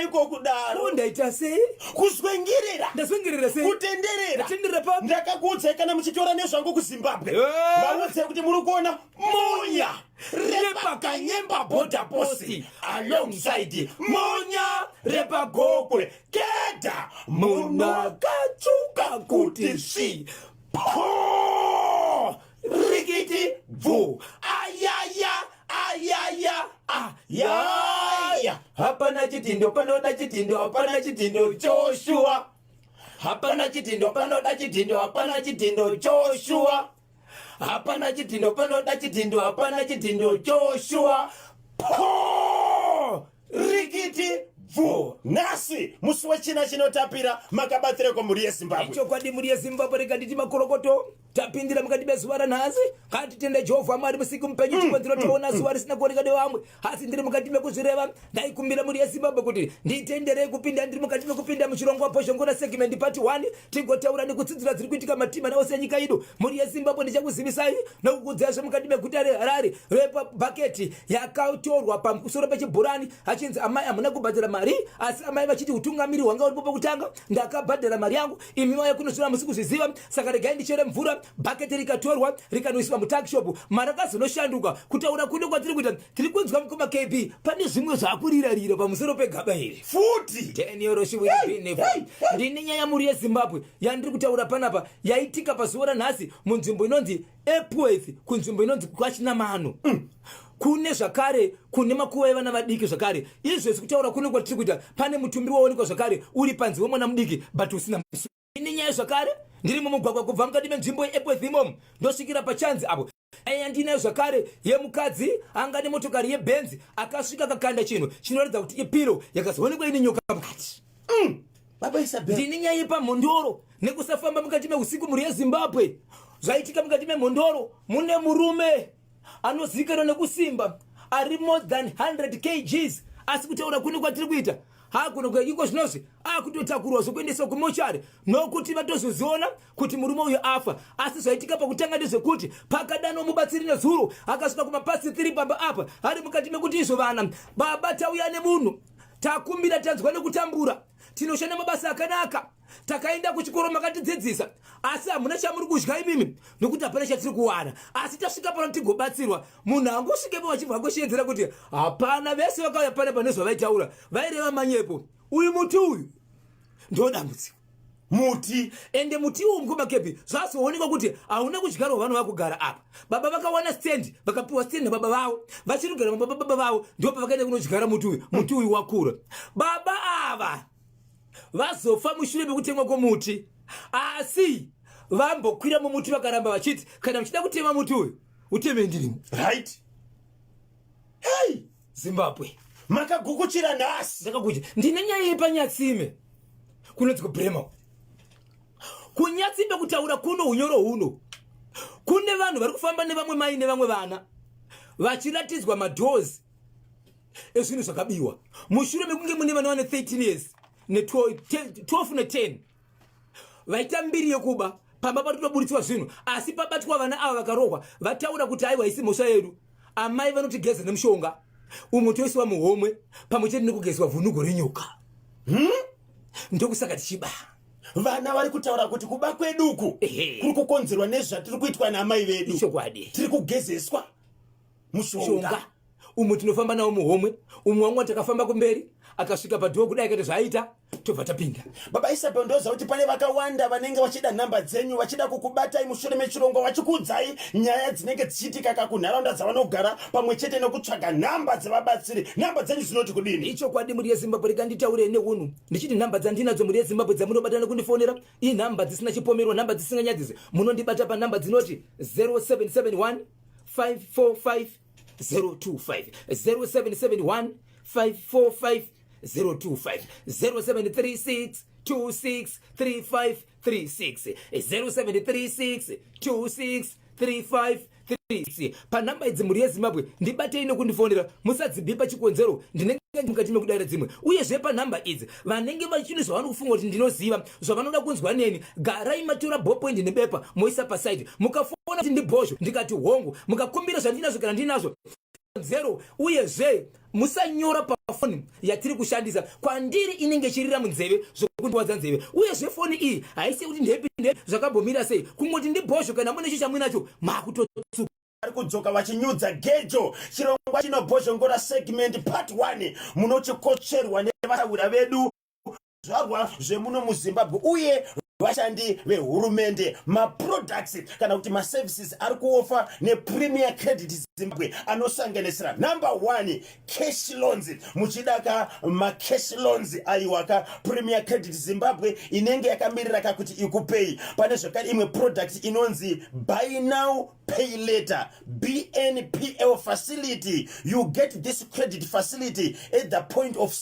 Seiko kudaro? Ko ndaita sei? Kuzwengirira. Ndazwengirira sei? Kutenderera. Ndatenderera papi? Ndakakuudzai kana muchitora nezvangu kuZimbabwe. Vaudzei kuti muri kuona Munya repakanyemba border post alongside Munya repagokwe keda munhu akatsvuka kuti svi po rikiti bvu ayaya ayaya ayaya. Hapana chitindo panoda chitindo, hapana chitindo Joshua. Hapana chitindo panoda chitindo, hapana chitindo Joshua. Hapana chitindo panoda chitindo, hapana chitindo Joshua. Po rikiti bvu. Nhasi musi wechina chinotapira, makabatsireko mhuri yeZimbabwe? Chokwadi mhuri yeZimbabwe, rega nditi makorokoto. Tapindira mukati mezuva ranhasi. Ngatitende Jehovha Mwari musiki mupenyu, chikonzero taona zuva risina kuoneka nevamwe. Asi ndiri mukati mekuzvireva, ndaikumbira mhuri yeZimbabwe kuti nditenderei kupinda. Ndiri mukati mekupinda muchirongwa Bhozhongora segment part 1, tigotaura nekutsidzira dziri kuitika matima ose enyika ino. Mhuri yeZimbabwe, ndichakuzivisai nokukudzai mukati meguta reHarare repabhaketi yakatorwa pamusoro pechibhorani, achinzi amai hamuna kubhadhara mari, asi amai vachiti utungamiri hwanga uripo pakutanga, ndakabhadhara mari yangu, imi vaya kunosvira musi kuzviziva, saka regai ndichere mvura. Bhaketi rikatorwa rikanoiswa mutakshop, mari akazonoshanduka. Kutaura kuno kwatiri kuita, tiri kunzwa mukoma KB pane zvimwe zvakurirarira pamusoro pegaba iri futi. Daniel Shiwiribinefo, ndine nyaya mhuri yeZimbabwe yandiri kutaura panapa, yaitika pazuva ranhasi munzvimbo inonzi Epworth, kunzvimbo inonzi kwaChinamano. Kune zvakare kune makuva evana vadiki zvakare. Izvezvi kutaura kuno kwatiri kuita, pane mutumbi waonekwa zvakare uri panze wemwana mudiki, but usina musoro. Ine nyaya zvakare, ndiri mumugwagwa kubva mukati menzvimbo yeEpworth imomo ndosvikira pachanzi apo. Nyaya yandinayo zvakare yemukadzi anga nemotokari yeBenz, akasvika akakanda chinhu chinoratidza kuti ipilo, yakazoonekwa ine nyoka mukati. Baba Isabel. Ndine nyaya yepamhondoro nekusafamba mukati meusiku. Mhuri yeZimbabwe, zvaitika mukati memhondoro, mune murume anozivikanwa nekusimba ari more than 100 kgs, asi kutaura kuno kwatiri kuita haagona kuiko zvinozvi akutotakurwa zvokuendeswa kumochari nokuti vatozoziona kuti murume uyu afa. Asi zvaitika pakutanga ndezvekuti pakadanwa mubatsiri nezuro, akasvika kumapasi 3 pamba apa, ari mukati mekuti izvo vana baba tauya nemunhu, takumbira, tanzwa nekutambura, tinoshanda mabasa akanaka, takaenda kuchikoro makatidzidzisa, asi hamuna chamuri kudya imimi nokuti hapana chatiri kuwana, asi tasvika pano tigobatsirwa. Munhu angosvikepo vachibva vangoshiedzera kuti hapana. Vese vakauya pana pane zvavaitaura vaireva manyepo. Uyu muti uyu ndo dambudziko. Muti. Ende muti uwu, mukoma Kepi, zvazoonekwa kuti hauna kudyarwa vanhu vakugara apa. Baba vakawana stand, vakapiwa stand nababa vavo, vachiri kugara mababa baba vavo, ndo pavakaenda kunodyara muti uyu. Muti uyu wakura, baba ava vazofa mushure mekutemwa kwomuti, asi vambokwira mumuti vakaramba vachiti kana muchida kutema muti uyu, utemei ndirimo. Right, hey. Zimbabwe. Makagukuchira nhasi. Ndakakucha. Ndine nyaya yepanyatsime kunonzi kuBrema, kuNyatsime. Kutaura kuno unyoro huno, kune vanhu vari kufamba nevamwe mai nevamwe vana vachiratidzwa madoors ezvinhu zvakabiwa mushure mekunge mune vana vane 13 years ne12 ne10 vaita mbiri yekuba pamba patinoburitswa zvinhu. Asi pabatwa vana ava vakarohwa, vataura kuti aiwa, isi mhosva yedu, amai vanotigeza nemushonga umwe toisiwa muhomwe pamwe chete nekugezwa vhunugo renyoka. Ndokusaka tichiba. Vana vari kutaura kuti kuba kweduku kuri kukonzerwa nezvatiri kuitwa naamai vedu. Chokwadi. Tiri kugezeswa mushonga. Shonga umwe tinofamba nawo muhomwe, umwe wangu takafamba kumberi, akasvika padoor kudai akati zvaita, tobva tapinda. Baba Isabel, ndoziva kuti pane vakawanda vanenge vachida nhamba dzenyu, vachida kukubatai mushure mechirongwa, vachikuudzai nyaya dzinenge dzichiitika kakunharaunda dzavanogara, pamwe chete nekutsvaga nhamba dzevabatsiri. Nhamba dzenyu dzinoti kudini? Ichokwadi mhuri yeZimbabwe, rikanditaurei neunhu ndichiti nhamba dzandinadzo mhuri yeZimbabwe dzamunobata nekundifonera inhamba dzisina chipomerwa, nhamba dzisinganyadzisi. Munondibata panhamba dzinoti 0771 545 025, 0771 545 025, 0736 26 35 36, 0736 26 35 36. Panhamba idzi, mhuri yeZimbabwe, ndibatei nekundifonera, musadzibhipa. Chikonzero ndinenge mukati mekudaira dzimwe. Uyezve panhamba idzi, vanenge vachine zvavanokufunga kuti ndinoziva zvavanoda kunzwa neni, garai matora ballpoint nebepa moisa paside. Mukafona kuti ndibhozho, ndikati hongu, mukakumbira zvandinazvo kana ndinazvo. Chikonzero, uyezve musanyora pafoni yatiri kushandisa. Kwandiri inenge ichirira munzeve zvokundiwadza nzeve. Uyezve foni iyi haisi yekuti ndepi ndepi, zvakambomira sei. Kungoti ndibhozho kana mune chichamuinacho, makutotsuka. Vari kudzoka vachinyudza gejo. Chirongwa chinobhozhongora segment part 1 munochikotsverwa nevasawira vedu, zvarwa zvemuno muZimbabwe uye vashandi vehurumende. Maproducts kana kuti maservices ari kuoffer nePremier Credit Zimbabwe anosanganisira number 1, cash loans. Muchidaka macash loans, aiwaka, Premier Credit Zimbabwe inenge yakamirira kakuti ikupei. Pane zvakare imwe product inonzi buy now pay later, BNPL facility. You get this credit facility at the point of